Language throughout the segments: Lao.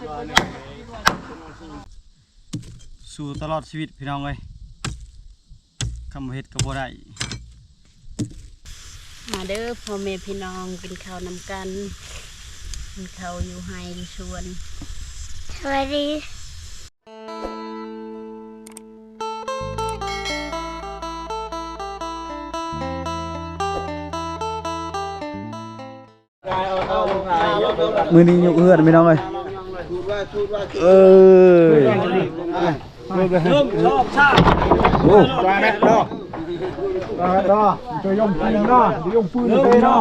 ສູ້ຕະຫຼອດຊີວິດພີ່ນ້ອງເອີຍ ຄຳວ່າເຮັດກໍບໍ່ໄດ້. ມາເດີພໍ່ແມ່ພີ່ນ້ອງ ກິນເຂົ້ານຳກັນ ກິນເຂົ້າຢູ່ໄຮ່ຢູ່ສວນ. ສະບາຍດີ. ມື້ນີ້ຍົກເຮືອນພີ່ນ້ອງເອີຍ ເອີຍ ໜຶ່ງ ສອງ ສາມ ໂອ້ ຕາຍແລ້ວເນາະ ຕາຍແລ້ວເນາະ ຈະຍົກປືນເນາະ ຈະຍົກປືນເນາະ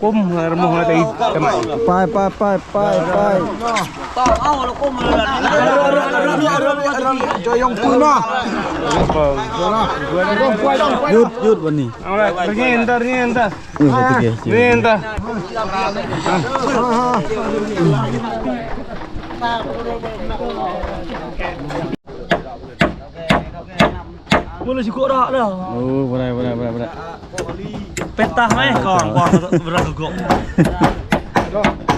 ກຸມເຮືອນໝູ່ເຮົາໄປ ໄປ ໄປ ໄປ ໄປ ຕໍ່ເອົາລະກຸມເຮືອນ ຈະຍົກປືນເນາະ ຢຸດ ຢຸດວັນນີ້ ເອົາລະ ເຮັດຕາ ເຮັດຕາ. Ini entah. Boleh cukup dah lah. ໂອ້ ບໍ່ໄດ້ ບໍ່ໄດ້ ບໍ່ໄດ້ ບໍ່ໄດ້ ເປັນຕາໄໝກ່ອນ ກ່ອນບໍ່ໄດ້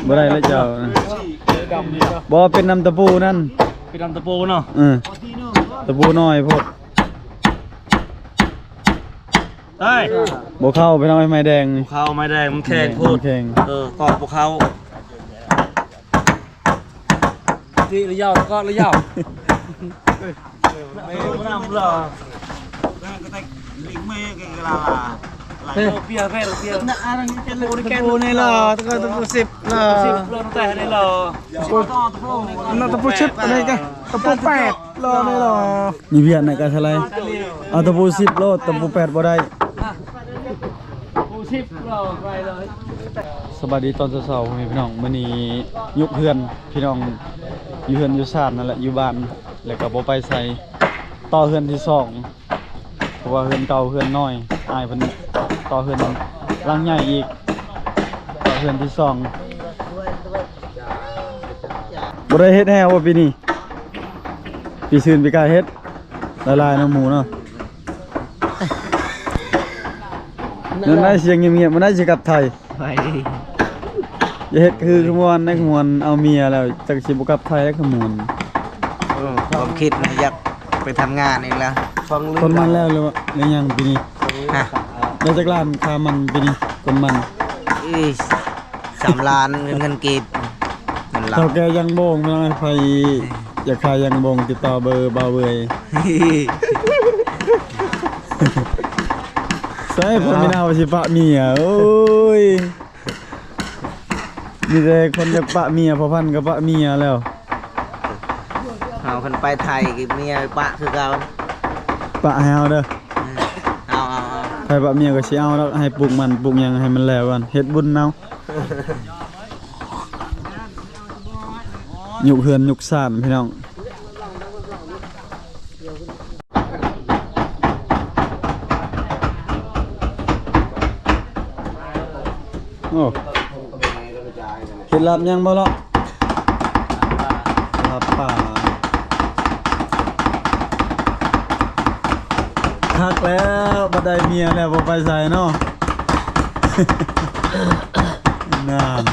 ບໍ່ໄດ້ແລ້ວເຈົ້າ ບໍ່ເປັນນຳຕະປູນັ້ນ ເປັນນຳຕະປູເນາະ ເອີ ຕະປູນ້ອຍໂພດ. ໄດ້ ບໍ່ເຂົ້າໄປນຳໄມ້ແດງ ບໍ່ເຂົ້າໄມ້ແດງ ມັນແຂງໂພດ ມັນແຂງ ເອີ ກອດບໍ່ເຂົ້າ ຕິລະຍາວ ກອດລະຍາວ ເອີ ນຳລະ ເອີ ເປຍ ເປຍ ຕະປູນີ້ລະ ຕະປູສິບລະ ຕະປູສິບລະ ຕະປູສິບລະ ຕະປູແປດລະ ນີ້ລະ. ມີວຽກໃນການສະໄລ ເອົາຕະປູສິບໂລດ ຕະປູແປດບໍ່ໄດ້. ສະບາຍດີຕອນເຊົ້າໆ ພໍ່ແມ່ພີ່ນ້ອງ ມື້ນີ້ຍົກເຮືອນພີ່ນ້ອງ ຢູ່ເຮືອນຢູ່ຊານນັ້ນແຫຼະ ຢູ່ບ້ານ ແລ້ວກໍບໍ່ໄປໃສ ຕໍ່ເຮືອນທີສອງ ເພາະວ່າເຮືອນເກົ່າເຮືອນນ້ອຍ ອ້າຍເພິ່ນຕໍ່ເຮືອນຫຼັງໃຫຍ່ອີກ ຕໍ່ເຮືອນທີສອງ. ບໍ່ໄດ້ເຮັດແຮ່ບໍ່ປີນີ້? ປີຊືນປີກາຍເຮັດຫຼາຍໆ ນຳໝູເນາະ. ນັ້ນໄດ້ສຽງງຽບໆ ມັນໄດ້ຊິກັບໄທ. ໄປ ຢ່າເຮັດຄືຂະມວນ ນາຍຂະມວນເອົາເມຍແລ້ວ ຈັກຊິບໍ່ກັບໄທແລ້ວຂະມວນ. ເອີ ຄວາມຄິດນະ ຢາກໄປທຳງານອີກແລ້ວ. ຄົນມັນແລ້ວ ຫຼືວ່າ ຫຼືຍັງປີນີ້? ຮະ ໄດ້ຈັກລ້ານຄ່າມັນປີນີ້? ຄົນມັນ ອີ ສາມລ້ານ ເງິນ ເງິນກີບ ເງິນລາວ. ເຖົ້າແກ່ຢາງໂບງເນາະ ໃຜຢາກຂາຍຢາງໂບງ ຕິດຕໍ່ເບີບ່າວເວີຍ. ໃສ່ ເອີ ເພິ່ນມີໜ້າວ່າຊິປະເມຍ ໂອ້ຍ ມີແຕ່ຄົນຢາກປະເມຍ ພໍ່ພັນກໍປະເມຍແລ້ວ. ເຮົາຄັນໄປໄທກໍເມຍປະຄືເກົ່າ ປະໃຫ້ເຮົາເດີ. ເອີ ເອົາ ເອົາ ເອົາ ໃຜປະເມຍກໍຊິເອົາດອກ ໃຫ້ປູກມັນປູກຫຍັງໃຫ້ມັນແລ້ວກ່ອນ ເຮັດບຸນເອົາ. ຍຸກເຮືອນຍຸກຊານພີ່ນ້ອງ. ໂອ້ ເຄັດລັບຫຍັງບໍ່ເລາະ? ລາບປາ. ຄັກແລ້ວ ບັດໄດ້ເມຍແລ້ວບໍ່ໄປໃສເນາະ. ນັ້ນ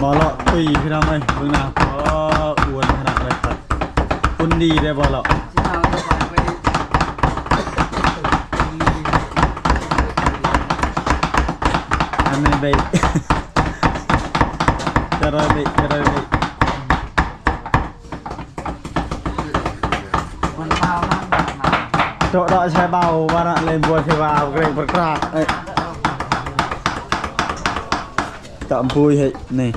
ມາເລາະຕຸ້ຍພີ່ນ້ອງເອີຍ ເບິ່ງໜ້າ ໂອ້ ອ້ວນຂະໜາດເລີຍ. ຄົນດີໄດ້ບໍ່ເລາະ? ອັນນີ້ເບະ ຈະໄດ້ເບະ ຈະໄດ້ເບະ. ເຈາະເດາະໃສ່ເບົາວ່ານະ ເຫຼັ້ນບົວເທວາເກຣງປະກຣາກ ເອີຍ ຕຳປຸຍໃຫ້ນີ້.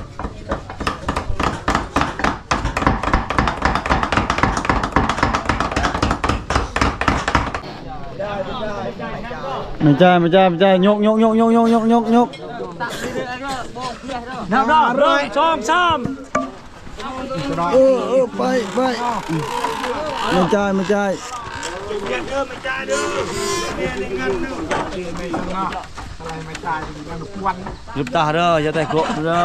ມາຈ່າຍ ມາຈ່າຍ ມາຈ່າຍ ຍົກ ຍົກ ຍົກ. ນັບເດີ ໜຶ່ງ ສອງ ສາມ. ເອີ ເອີ ໄປ ໄປ ມາຈ່າຍ ມາຈ່າຍ. ລືມຕາເດີ ຢ່າແຕະໂກະເດີ.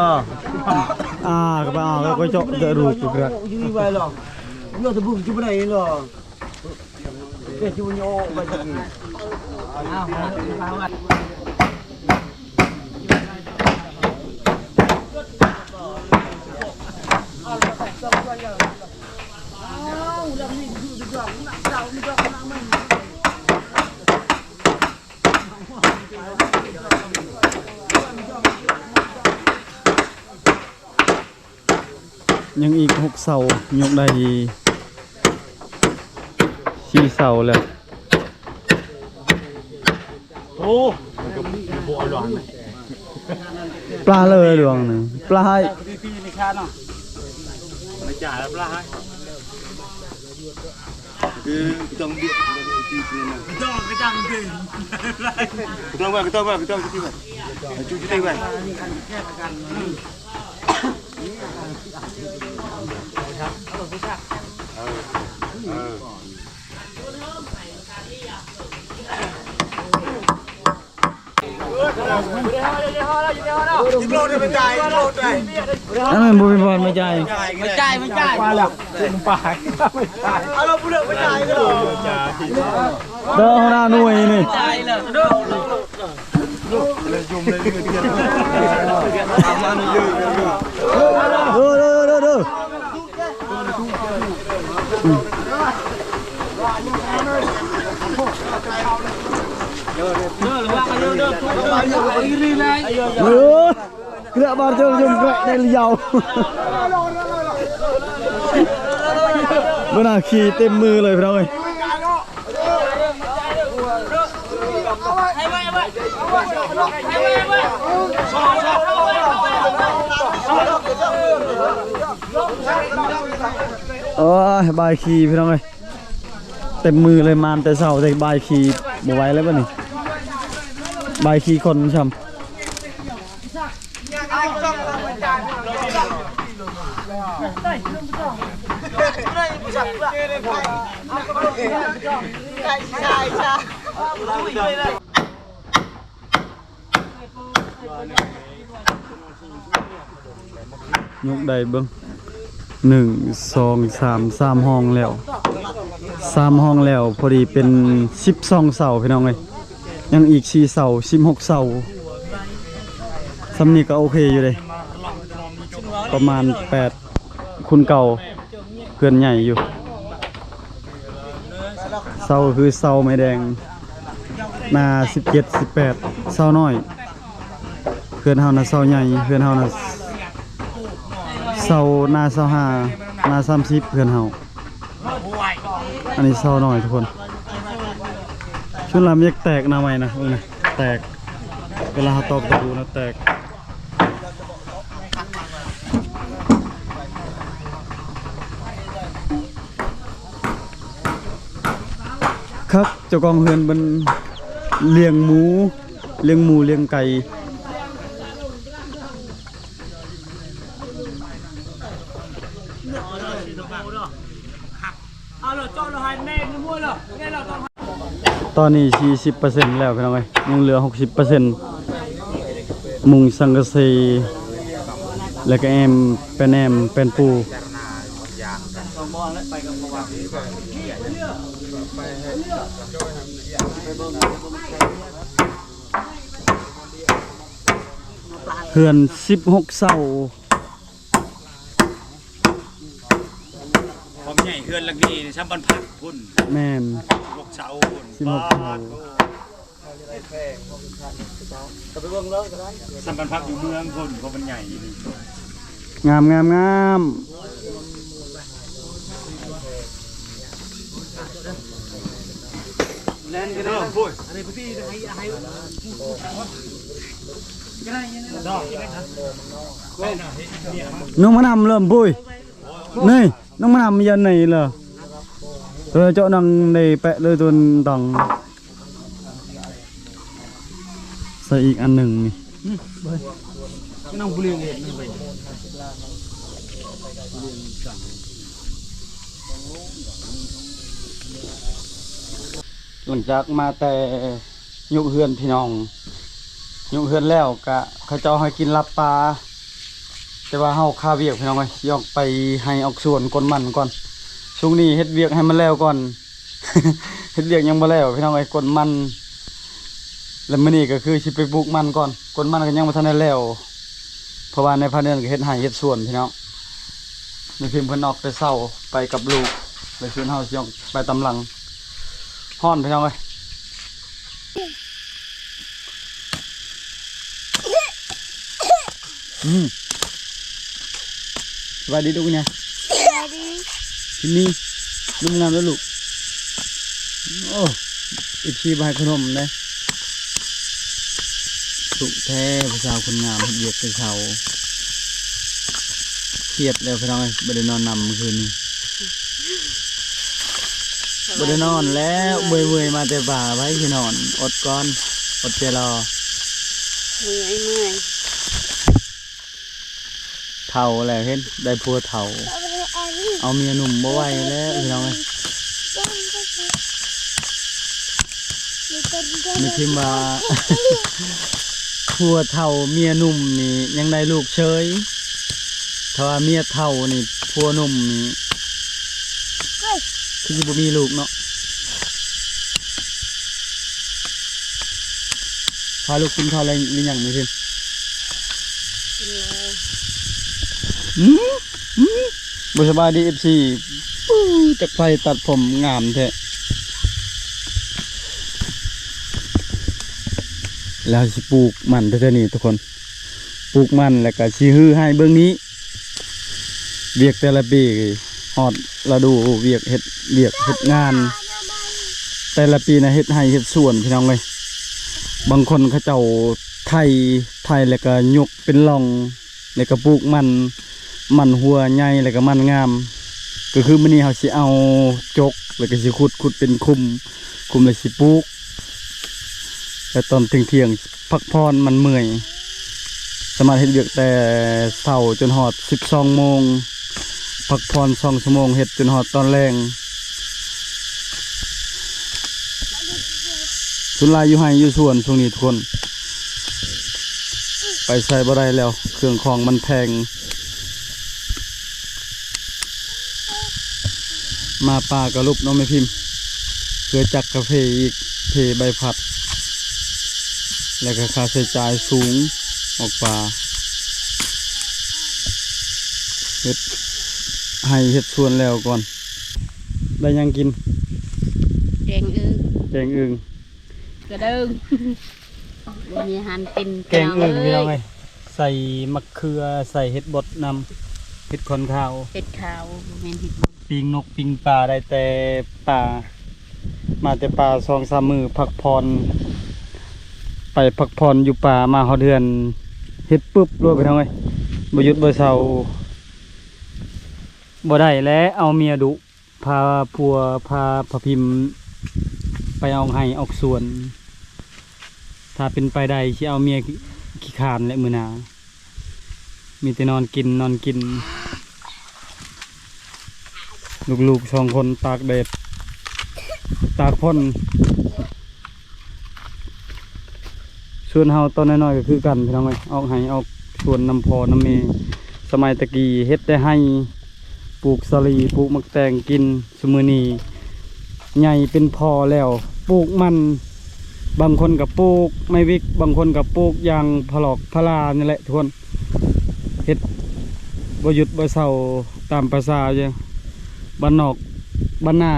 ອ່າ ກໍໄປເອົາ ແລ້ວກໍເຈາະເດີ ລູກກະ ຢູ່ໄວ້ລະ ເຍາະຕະບຸງຈຸບໍ່ໄດ້ລະ. ເກຊິໂຍໄປຕະກີ້ ຍັງອີກຫົກເສົາ ຍົກໄດ້ສີ່ເສົາແລ້ວ. ໂອ້ ປາເລີຍດວງໜຶ່ງ ປາໃຫ້ ມາຈ່າຍແລ້ວ ປາໃຫ້ ຄືຕ້ອງບຽດ ຕ້ອງກະຈັງເດີ ຕ້ອງວ່າ ຕ້ອງວ່າ ຕ້ອງຈຸດຕິໄວ້ ຈຸດຕິໄວ້. ອັນນັ້ນບໍ່ມີບ່ອນມາຈ່າຍ ມາຈ່າຍ ມາຈ່າຍ ປາແລ້ວ ປາ ເອົາລະ ຜູ້ເດີມມາຈ່າຍ ເດີ ຫົວໜ້າໜ່ວຍນີ້ ມາຈ່າຍເລີຍ. ເອີ ເກືອບາດເຈີ ຍມແກະໄດ້ລຽວ ເບິ່ງໜ້າ ຂີ້ເຕັມມືເລີຍ ພີ່ນ້ອງເອີຍ. ໂອ້ຍ ບາຍຂີ່ພີ່ນ້ອງເອີຍ ເຕັມມືເລີຍ ມາແຕ່ເຊົ້າແຕ່ບາຍຂີ່ບໍ່ໄຫວແລ້ວບັດນີ້ ບາຍຂີ່ຄົນຊ້ຳ. ຍົກໄດ້ເບິ່ງ ໜຶ່ງ ສອງ ສາມ ສາມຫ້ອງແລ້ວ ສາມຫ້ອງແລ້ວ ພໍດີເປັນສິບສອງເສົາພີ່ນ້ອງເອີຍ. ຍັງອີກສີ່ເສົາ ສິບຫົກເສົາ ສ່ຳນີ້ກໍໂອເຄຢູ່ເດ້ ປະມານແປດຄູນເກົ້າ ເຮືອນໃຫຍ່ຢູ່. ເສົາຄືເສົາໄມ້ແດງ ໜ້າສິບເຈັດ ສິບແປດ ເສົານ້ອຍ ເຮືອນເຮົານະເສົາໃຫຍ່ ເຮືອນເຮົານະເສົາ ໜ້າຊາວຫ້າ ໜ້າສາມສິບ ເຮືອນເຮົາ. ອັນນີ້ເສົານ້ອຍທຸກຄົນ ສ່ວນຫຼາຍມັນຢາກແຕກນະ ໄມ້ນະ ເບິ່ງນະ ແຕກ ເວລາເຮົາຕອກຕະປູນະແຕກ. ຄັກ ເຈົ້າຂອງເຮືອນເພິ່ນລ້ຽງໝູ ລ້ຽງໝູລ້ຽງໄກ່. ຕອນນີ້ສີ່ສິບເປີເຊັນແລ້ວພີ່ນ້ອງເອີຍ ຍັງເຫຼືອຫົກສິບເປີເຊັນ ມຸງສັງກະສີ ແລ້ວກະແອ້ມ ແປ້ນແອ້ມ ແປ້ນປູ. ເຮືອນສິບຫົກເສົາ. ຄວາມໃຫຍ່ເຮືອນຫຼັງນີ້ ຊ່ຳບ້ານພັກພຸ້ນ ແມ່ນ ສິບຫົກເສົາພຸ້ນ ສິບຫົກເສົາ ບາດໂທ ຊ່ຳບ້ານພັກຢູ່ເມືອງພຸ້ນ ເພາະມັນໃຫຍ່ນີ້ ງາມ ງາມ ງາມ. ນົງມານຳເລີ່ມປຸ້ຍ ນີ້ ນ້ອງມານຳຢານນີ້ລະ ໂຕເຈາະໜັງໄດ້ແປະເລີຍໂຕນຕອງ ໃສ່ອີກອັນໜຶ່ງນີ້ ຫຼັງຈາກມາແຕ່ ຍົກເຮືອນພີ່ນ້ອງ ຍົກເຮືອນແລ້ວກະເຂົາເຈົ້າໃຫ້ກິນລາບປາ ແຕ່ວ່າເຮົາຄາວຽກພີ່ນ້ອງເອີຍ ຊິອອກໄປໄຮ່ອອກສວນກົນມັນກ່ອນ ຊ່ວງນີ້ເຮັດວຽກໃຫ້ມັນແລ້ວກ່ອນ ເຮັດວຽກຍັງບໍ່ແລ້ວພີ່ນ້ອງເອີຍ ກົນມັນ ແລະມື້ນີ້ກໍຄືຊິໄປປູກມັນກ່ອນ, ກົນມັນກໍຍັງບໍ່ທັນໄດ້ແລ້ວ ເພາະວ່າໃນພາກເໜືອກໍເຮັດໄຮ່ເຮັດສວນພີ່ນ້ອງ. ແມ່ພິມເພິ່ນອອກແຕ່ເຊົ້າໄປກັບລູກ ແລະສ່ວນເຮົາຊິອອກໄປຕາມຫຼັງ. ຮ້ອນພີ່ນ້ອງເອີຍ. ອືມ ສະບາຍດີລູກ. ເປັນຫຍັງ? ສະບາຍດີ. ກິນນີ້ ນົມງາມແລ້ວລູກ. ໂອ້ ເອັຟຊີ ບໍ່ໃຫ້ຂະໜົມເດ້. ທຸກແທ້ ຜູ້ສາວຄົນງາມເຮັດວຽກແຕ່ເຊົ້າ. ຄຽດແລ້ວພີ່ນ້ອງເອີຍ ບໍ່ໄດ້ນອນນຳມື້ຄືນນີ້. ບໍ່ໄດ້ນອນແລ້ວ ເມື່ອຍໆ ມາແຕ່ປ່າ ໃຜຊິນອນ. ອົດກ່ອນ ອົດໃຈລໍ. ເມື່ອຍ ເມື່ອຍ. ເຖົ້າແລ້ວ ເຫັນໄດ້ຜົວເຖົ້າ ເອົາເມຍໜຸ່ມບໍ່ໄຫວແລ້ວພີ່ນ້ອງເອີຍ. ແມ່ພິມວ່າ ຜົວເຖົ້າເມຍໜຸ່ມນີ້ຍັງໄດ້ລູກເຊີຍ, ຖ້າວ່າເມຍເຖົ້ານີ້ຜົວໜຸ່ມນີ້ ຄືຊິບໍ່ມີລູກເນາະ. ພາລູກກິນເຂົ້າແລ້ວຫຼືຍັງແມ່ພິມ? ກິນແລ້ວ. ອືມ ອືມ ບໍ່ສະບາຍດີ ເອັຟຊີ. ປູ້ ຈັກໃຜຕັດຜົມງາມແທ້. ແລ້ວຊິປູກມັນແຖວໆນີ້ທຸກຄົນ, ປູກມັນແລ້ວກໍຊິຮື້ໄຮ່ເບິ່ງນີ້. ວຽກແຕ່ລະປີ ຮອດລະດູວຽກ ເຮັດວຽກເຮັດງານ ແຕ່ລະປີນະ ເຮັດໄຮ່ເຮັດສວນພີ່ນ້ອງເອີຍ. ບາງຄົນເຂົາເຈົ້າໄຖ ໄຖແລ້ວກໍຍົກເປັນຮ່ອງ ແລ້ວກໍປູກມັນ, ມັນຫົວໃຫຍ່ ແລ້ວກໍມັນງາມ. ກໍຄືມື້ນີ້ເຮົາຊິເອົາຈົກ ແລ້ວກໍຊິຂຸດ, ຂຸດເປັນຂຸມ, ຂຸມແລ້ວຊິປູກ. ແລະຕອນທ່ຽງໆ ພັກຜ່ອນ ມັນເມື່ອຍ. ສາມາດເຮັດວຽກແຕ່ເຊົ້າຈົນຮອດສິບສອງໂມງ, ພັກຜ່ອນສອງຊົ່ວໂມງ, ເຮັດຈົນຮອດຕອນແລງ. ສ່ວນຫຼາຍຢູ່ໄຮ່ຢູ່ສວນຊ່ວງນີ້ທຸກຄົນ, ໄປໃສບໍ່ໄດ້ແລ້ວ, ເຄື່ອງຂອງມັນແພງ. ມາປ່າກະຫຼຸບເນາະແມ່ພິມ, ເພື່ອຈັກກາເຟອີກ, ເພໃບພັດ ແລ້ວກໍຄ່າໃຊ້ຈ່າຍສູງ. ອອກປ່າ ເຮັດໄຮ່ເຮັດສວນແລ້ວກ່ອນ. ໄດ້ຫຍັງກິນ? ແກງອຶ່ງ. ແກງອຶ່ງ. ກະເດີງ ບໍ່ມີອາຫານກິນ. ແກງອຶ່ງພີ່ນ້ອງເອີຍ, ໃສ່ໝາກເຂືອ, ໃສ່ເຫັດບົດນຳ, ເຫັດຂອນຂາວ, ເຫັດຂາວ ບໍ່ແມ່ນເຫັດບົດ. ປີ້ງນົກປີ້ງປາ, ໄດ້ແຕ່ປາ, ມາແຕ່ປ່າສອງສາມມື້, ພັກຜ່ອນ, ໄປພັກຜ່ອນຢູ່ປ່າ, ມາຮອດເຮືອນ ເຮັດປຶບໂລດພີ່ນ້ອງເອີຍ, ບໍ່ຢຸດບໍ່ເຊົາ. ບໍ່ໄດ້ແລ້ວ ເອົາເມຍດຸ. ພາຜົວ ພາພະພິມໄປອອກໄຮ່ອອກສວນ, ຖ້າເປັນໄປໄດ້ຊິເອົາເມຍຂີ້ຄ້ານແຫຼະມື້ໜ້າ, ມີແຕ່ນອນກິນ ນອນກິນ. ລູກໆສອງຄົນຕາກແດດຕາກຝົນ. ສ່ວນເຮົາຕອນນ້ອຍໆກໍຄືກັນພີ່ນ້ອງເອີຍ, ອອກໄຮ່ອອກສວນນຳພໍ່ນຳແມ່. ສະໄໝຕະກີ້ເຮັດແຕ່ໄຮ່, ປູກສາລີ, ປູກໝາກແຕງກິນ. ຊຸມື້ນີ້ໃຫຍ່ເປັນພໍ່ແລ້ວ, ປູກມັນ, ບາງຄົນກໍປູກໄມ້ວິກ, ບາງຄົນກໍປູກຢາງພະລອກພະລານີ້ແຫຼະທຸກຄົນ. ເຮັດບໍ່ຢຸດບໍ່ເຊົາຕາມປະສາຢູ່ບ້ານນອກບ້ານນາ.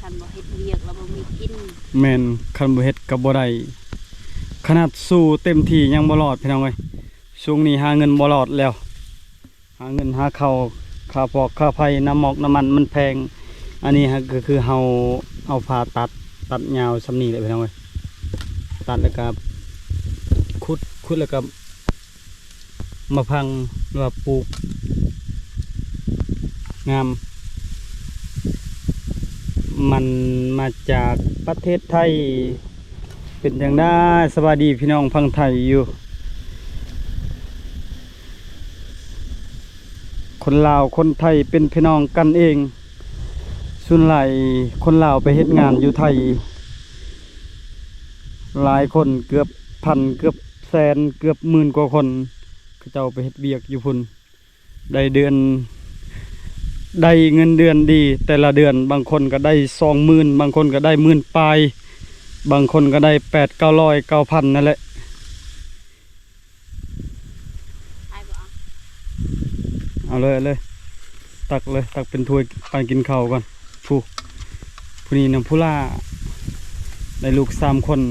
ຄັນບໍ່ເຮັດວຽກແລ້ວບໍ່ມີກິນ. ແມ່ນ, ຄັນບໍ່ເຮັດກໍບໍ່ໄດ້. ຂະໜາດສູ້ເຕັມທີ່ຍັງບໍ່ລອດ ພີ່ນ້ອງເອີຍ. ຊ່ວງນີ້ຫາເງິນບໍ່ລອດແລ້ວ. ຫາເງິນຫາເຂົ້າ, ຄ່າຟອກຄ່າໄຟ, ນ້ຳມອກນ້ຳມັນມັນແພງ. ອັນນີ້ກໍຄືເຮົາເອົາພາຕັດ, ຕັດຍາວຊ່ຳນີ້ແຫຼະພີ່ນ້ອງເອີຍ. ຕັດແລ້ວກໍຂຸດ, ຂຸດແລ້ວກໍມາຝັງ ຫຼືວ່າປູກງາມ. ມັນມາຈາກປະເທດໄທ. ເປັນຈັ່ງໃດ? ສະບາຍດີພີ່ນ້ອງຝັ່ງໄທຢູ່. ຄົນລາວຄົນໄທເປັນພີ່ນ້ອງກັນເອງ. ສ່ວນຫຼາຍຄົນລາວໄປເຮັດງານຢູ່ໄທ ຫຼາຍຄົນ, ເກືອບພັນ, ເກືອບແສນ, ເກືອບໝື່ນກວ່າຄົນ, ເຂົາເຈົ້າໄປເຮັດວຽກຢູ່ພຸ້ນ. ໄດ້ເດືອນ, ໄດ້ເງິນເດືອນດີແຕ່ລະເດືອນ, ບາງຄົນກໍໄດ້ສອງໝື່ນ, ບາງຄົນກໍໄດ້ໝື່ນປາຍ. ບາງຄົນກໍໄດ້ແປດເກົ້າຮ້ອຍ ເກົ້າພັນນັ້ນແຫຼະ. ເອົາເລີຍ ເອົາເລີຍ ຕັກເລີຍ ຕັກເປັນຖ້ວຍ ປັນກິນເຂົ້າກ່ອນ. ຜູ້ ຜູ້ນີ້ນຳ ຜູ້ຫຼ້າ ໄດ້ລູກສາມຄົນ.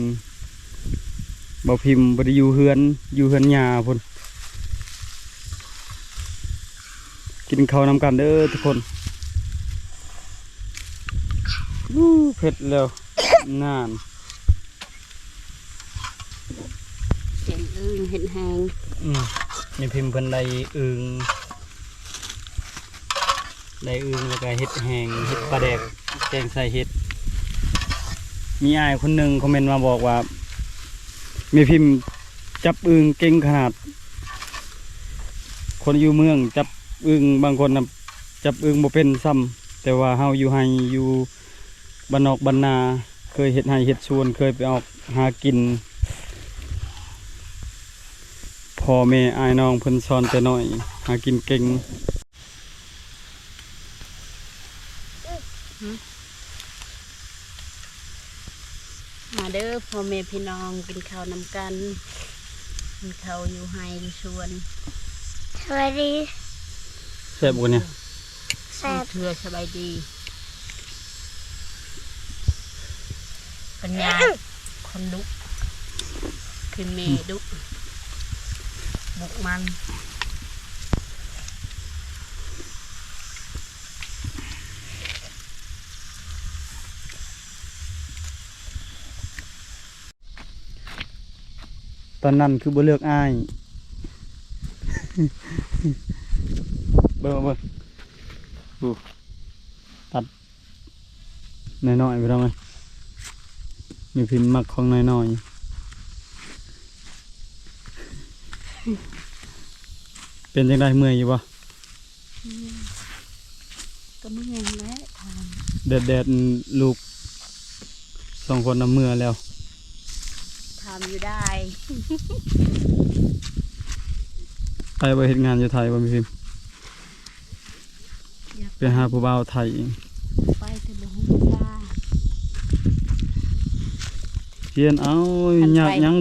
ບໍ່ພິມບໍ່ໄດ້ຢູ່ເຮືອນ ຢູ່ເຮືອນຍ່າພຸ້ນ. ກິນເຂົ້ານຳກັນເດີທຸກຄົນ. ອູ້ ເຜັດແລ້ວ ນານ ແກງອຶ່ງເຮັດແຮງ. ອືມ ແມ່ພິມເພິ່ນໄດ້ອຶ່ງ ໄດ້ອຶ່ງ ແລ້ວກໍເຮັດແຮງ ເຮັດປາແດກ ແກງໃສ່ເຫັດ. ມີອ້າຍຄົນໜຶ່ງຄອມເມັນມາບອກວ່າ ແມ່ພິມຈັບອຶ່ງເກັ່ງຂະໜາດ. ຄົນຢູ່ເມືອງຈັບອຶ່ງ ບາງຄົນນະຈັບອຶ່ງບໍ່ເປັນຊ້ຳ, ແຕ່ວ່າເຮົາຢູ່ໄຮ່ຢູ່ ບ້ານນອກບ້ານນາ ເຄີຍເຮັດໄຮ່ເຮັດສວນ ເຄີຍໄປອອກຫາກິນ. ພໍ່ແມ່ອ້າຍນ້ອງເພິ່ນສອນແຕ່ນ້ອຍ ຫາກິນເກັ່ງ. ມາເດີພໍ່ແມ່ພີ່ນ້ອງ ກິນເຂົ້ານຳກັນ. ກິນເຂົ້າຢູ່ໄຮ່ຢູ່ສວນ. ສະບາຍດີ. ແຊບບໍ່ນີ້? ແຊບ. ເທື່ອສະບາຍດີ. ປັນຍາຄົນດຸ ຄືແມ່ດຸ ບຸກມັນ. ຕອນນັ້ນຄືບໍ່ເລືອກອ້າຍ. ເບິ່ງ ເບິ່ງ ດູ ຕັດນ້ອຍໆ ພີ່ນ້ອງເອີຍ. ແມ່ພິມມັກຂອງນ້ອຍໆ. ເປັນຈັ່ງໃດ ເມື່ອຍຢູ່ບໍ່? ອືມ ກໍເມື່ອຍແຫຼະ ຖາມ ແດດໆ ລູກສອງຄົນນຳເມືອແລ້ວ ຖາມຢູ່ໄດ້. ໄປບໍ່ ເຮັດງານຢູ່ໄທບໍ່ ມີພິມ? ຢາກໄປ ໄປຫາຜູ້ບ່າວໄທ. ໄປແຕ່ບໍ່ຮູ້ພາສາ. ຮຽນເອົາ. ຄັນໄປ ຍາກຫຍັງ?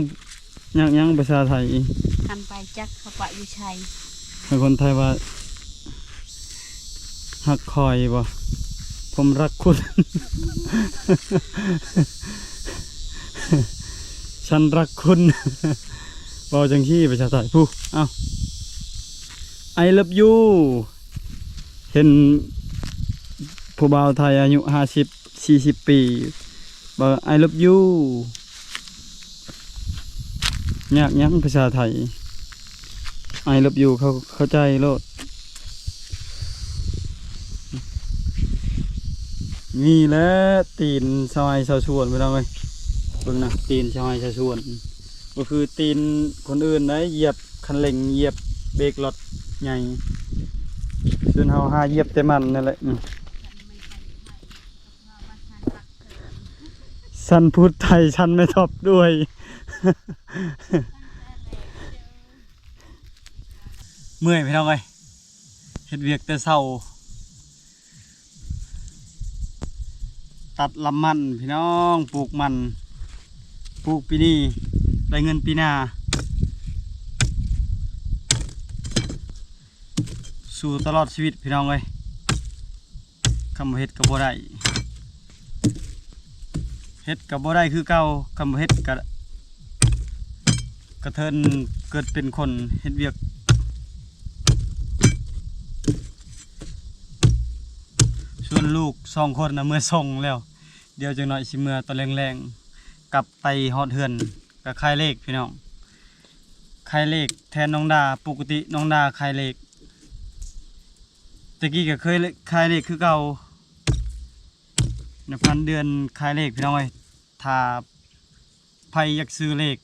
ຍາກຫຍັງພາສາໄທ? ຄັນໄປຈັກເຂົາປະຢູ່ໃສ. ໃຫ້ຄົນໄທວ່າ ຮັກຂ້ອຍບໍ່? ຜົມຮັກຄຸນ ສັນຮັກຄຸນ ເວົ້າຈັ່ງຊີ້ພາສາໄທ. ຜູ້ ເອົ້າ I love you. ເຫັນຜູ້ບ່າວໄທອາຍຸຫ້າສິບ ສີ່ສິບປີ ບອກ I love you. ຍາກຫຍັງພາສາໄທ? I love you ເຂົາເຂົ້າໃຈໂລດ. ນີ້ແຫຼະຕີນຊາວໄຮ່ຊາວສວນ ພີ່ນ້ອງເອີຍ. ເບິ່ງນະ ຕີນຊາວໄຮ່ຊາວສວນ ບໍ່ຄືຕີນຄົນອື່ນໃດ ຢຽບຄັນເລັ່ງ ຢຽບເບຣກລົດໃຫຍ່. ສ່ວນເຮົາຫາຢຽບແຕ່ມັນນັ້ນແຫຼະ. ອືມ ສັນພູດໄທ ສັນແມ່ທັອບດ້ວຍ. ເມື່ອຍພີ່ນ້ອງເອີຍ ເຮັດວຽກແຕ່ເຊົ້າ ຕັດລຳມັນພີ່ນ້ອງ ປູກມັນ ປູກປີນີ້ໄດ້ເງິນປີໜ້າ ສູ້ຕະຫຼອດຊີວິດພີ່ນ້ອງເອີຍ. ຄັນບໍ່ເຮັດກໍບໍ່ໄດ້ ເຮັດກໍບໍ່ໄດ້ຄືເກົ່າ. ຄັນບໍ່ເຮັດກໍ ກະເທີນເກີດເປັນຄົນເຮັດວຽກ. ສ່ວນລູກສອງຄົນນະ ເມືອສົ່ງແລ້ວ ດຽວຈັກໜ້ອຍຊິເມືອຕອນແລງໆ ກັບໄປຮອດເຮືອນ ກໍຂາຍເລກພີ່ນ້ອງ ຂາຍເລກແທນນ້ອງດາ. ປົກກະຕິນ້ອງດາຂາຍເລກ ແຕ່ກີ້ກໍເຄີຍຂາຍເລກຄືເກົ່າ ນັບພັນເດືອນຂາຍເລກພີ່ນ້ອງເອີຍ. ຖ້າໃຜຢາກຊື້ເລກ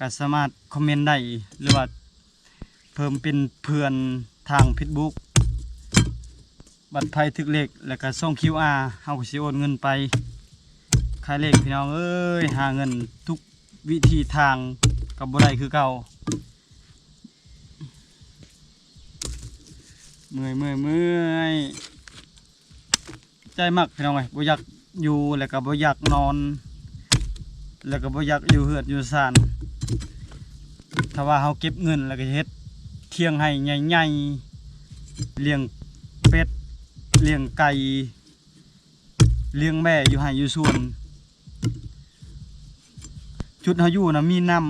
ກໍສາມາດຄອມເມັນໄດ້ ຫຼືວ່າເພີ່ມເປັນເພື່ອນທາງເຟສບຸກ. ບັດໃຜຖືກເລກ ແລ້ວກໍສົ່ງຄິວອາ ເຮົາກໍຊິໂອນເງິນໄປ. ຂາຍເລກພີ່ນ້ອງເອີຍ ຫາເງິນທຸກວິທີທາງກໍບໍ່ໄດ້ຄືເກົ່າ. ເມື່ອຍ ເມື່ອຍ ເມື່ອຍ. ໃຈມັກພີ່ນ້ອງເອີຍ ບໍ່ຢາກຢູ່ ແລ້ວກໍບໍ່ຢາກນອນ. ແລ້ວກໍບໍ່ຢາກຢູ່ເຮືອນຢູ່ຊານ. ຖ້າວ່າເຮົາເກັບເງິນ ແລ້ວກໍເຮັດຖຽງໄຮ່ໃຫຍ່ໆ ລ້ຽງເປັດ ລ້ຽງໄກ່ ລ້ຽງແບ້ຢູ່ໄຮ່ຢູ່ສວນ. ຈຸດເຮົາຢູ່ນະ ມີນ້ຳ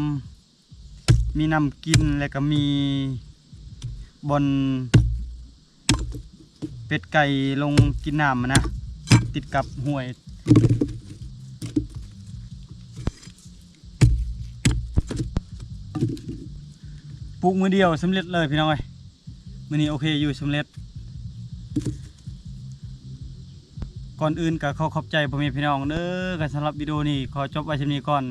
ມີນ້ຳກິນ ແລ້ວກໍມີບ່ອນເປັດໄກ່ລົງກິນນ້ຳຫັ້ນນະ ຕິດກັບຫ້ວຍ. ປູກມື້ດຽວສຳເລັດເລີຍພີ່ນ້ອງເອີຍ. ມື້ນີ້ໂອເຄຢູ່ ສຳເລັດ. ກ່ອນອື່ນກໍຂໍຂອບໃຈພໍ່ແມ່ພີ່ນ້ອງເດີ. ກໍສຳລັບວິດີໂອນີ້ຂໍຈົບໄວ້ສ່ຳນີ້ກ່ອນ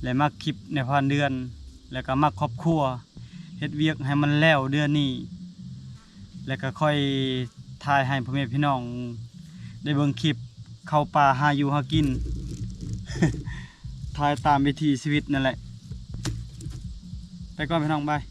ແລະ ມັກຄລິບໃນຜ່ານເດືອນ ແລະ ກໍມັກຄອບຄົວ ເຮັດວຽກໃຫ້ມັນແລ້ວເດືອນນີ້ ແລະ ກໍຄ່ອຍຖ່າຍໃຫ້ພໍ່ແມ່ພີ່ນ້ອງໄດ້ເບິ່ງຄລິບເຂົ້າປ່າຫາຢູ່ຫາກິນ ຖ່າຍຕາມວິຖີຊີວິດນັ້ນແຫຼະ. ໄປກ່ອນພີ່ນ້ອງ ບາຍ.